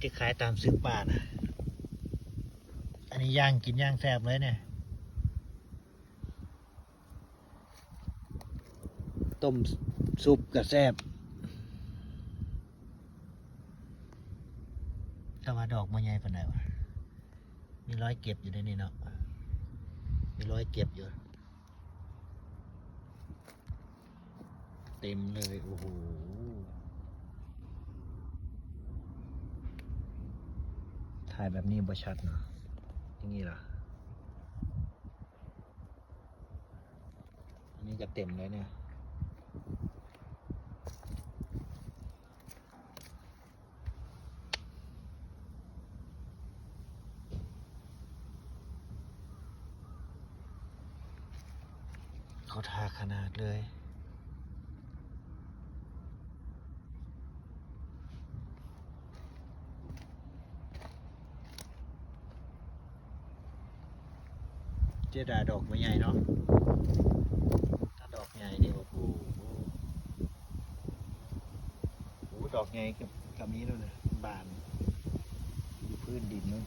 ທີ່ຂາຍຕາມຊື້ປານະ. ອັນນີ້ຍ່າງກິນຢ່າງແຊບເລີຍນີ້. ຕົ້ມຊຸບກໍແຊບ. ແຕ່ວ່າດອກບໍ່ໃຫຍ່ປານໃດຫວາ. ມີຮອຍເກັບຢູ່ໃນນີ້ເນາະ. ມີຮອຍເກັບຢູ່. ເຕັມເລີຍ. ໂອ້ໂຫ. ຖ່າຍແບບນີ້ບໍ່ຊັດເນາະ. ຢ່າງນີ້ລະ. ອັນນີ້ກໍເຕັມເລີຍນີ້. ເຂົາທ່າຂະໜາດເລີຍ. ເສຍດາຍດອກບໍ່ໃຫຍ່ເນາະ. ຖ້າດອກໃຫຍ່ນີ້ ໂອ້ໂຫ. ໂອ້ ດອກໃຫຍ່ກໍ ກໍມີໂລດນະ ບານຢູ່ພື້ນດິນໂລດ.